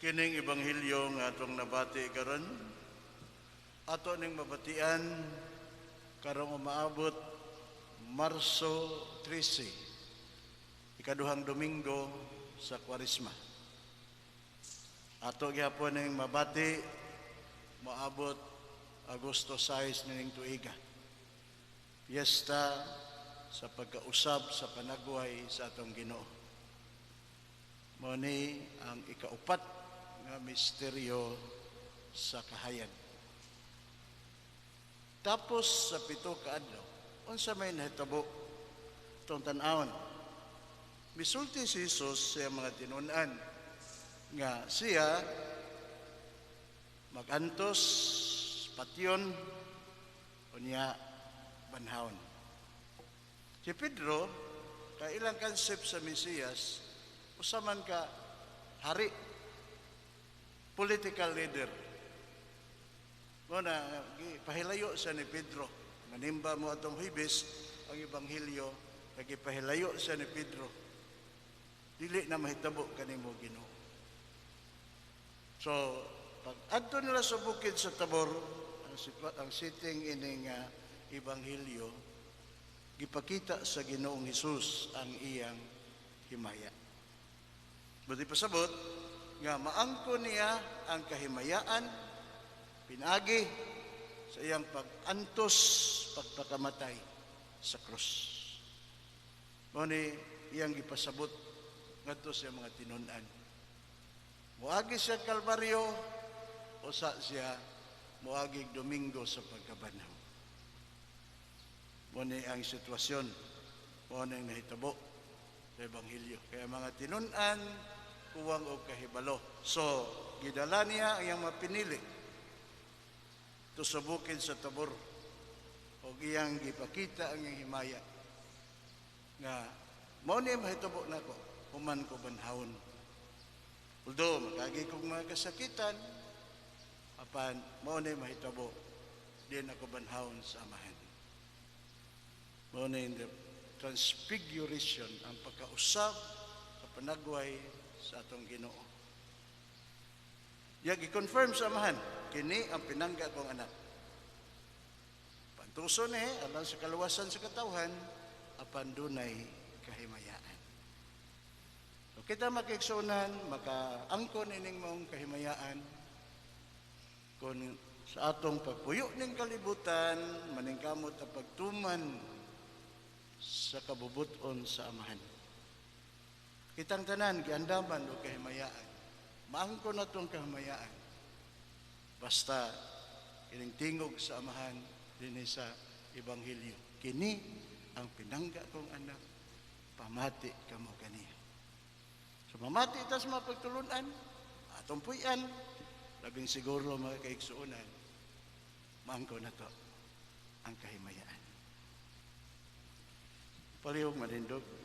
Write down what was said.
Kining ebanghelyo nga atong nabati karon, ato ning mabatian karong umaabot Marso 13, ikaduhang Domingo sa Kwaresma. Ato gyapon ning mabati moabot Agosto 6 nining tuiga. Piyesta sa pagkausab sa panagway sa atong Ginoo. Mao ni ang ikaupat nga misteryo sa kahayag. Tapos sa 7 ka adlaw, unsa may nahitabo? Itong tan-awon. Misulti si Jesus sa mga tinun-an nga siya magantos, patyon, unya banhawon. Si Pedro, kay ilang concept sa Mesiyas, usa man ka hari, political leader. Mao na, pahilayo siya ni Pedro. Manimba mo atong Huwebes, ang Ebanghelyo, nagipahilayo siya ni Pedro. Dili na mahitabo kanimo, Ginoo. So, pag adto nila sa bukid sa Tabor, ang sitting ining Ebanghelyo, gipakita sa Ginoong Hesus ang iyang himaya. Buti pasabot nga maangko niya ang kahimayaan pinagi sa iyang pag-antos, pagpakamatay sa krus. Mao ni iyang gipasabot ngadto sa mga tinun-an. Moagi siya Kalbaryo, usa siya moagi Domingo sa pagkabanhaw. Mao ni ang sitwasyon, mao ni ang nahitabo sa Ebanghelyo. Kaya mga tinun-an, kuwang og kahibalo. So, gidala niya ang iyang mapinili to sa bukid sa Tabor og iyang gipakita ang iyang himaya nga mao ni mahitabo nako human ko banhawon. Although makagi kog mga kasakitan, apan mao ni mahitabo diin ako banhawon sa Amahan. Mao ni the transfiguration, ang pagkausab sa panagway sa atong Ginoo. Ya gi-confirm sa Amahan, kini ang pinangga kong anak. Pantuso ni alang sa kaluwasan sa katawhan, apan dunay kahimayaan. So kita makigsunan, makaangkon ining maong kahimayaan kung sa atong pagpuyo ning kalibutan, maningkamot ang pagtuman sa kabubuton sa Amahan. Kitang tanan giandaman og kahimayaan. Maangkon natong kahimayaan. Basta kining tingog sa Amahan dinhi sa Ebanghelyo. Kini ang pinangga kong anak, pamati kamo kaniya. So mamati ta sa mga pagtulunan, atong puy-an, labing siguro, mga kaigsuonan, maangko na to ang kahimayaan. Palihog manindog.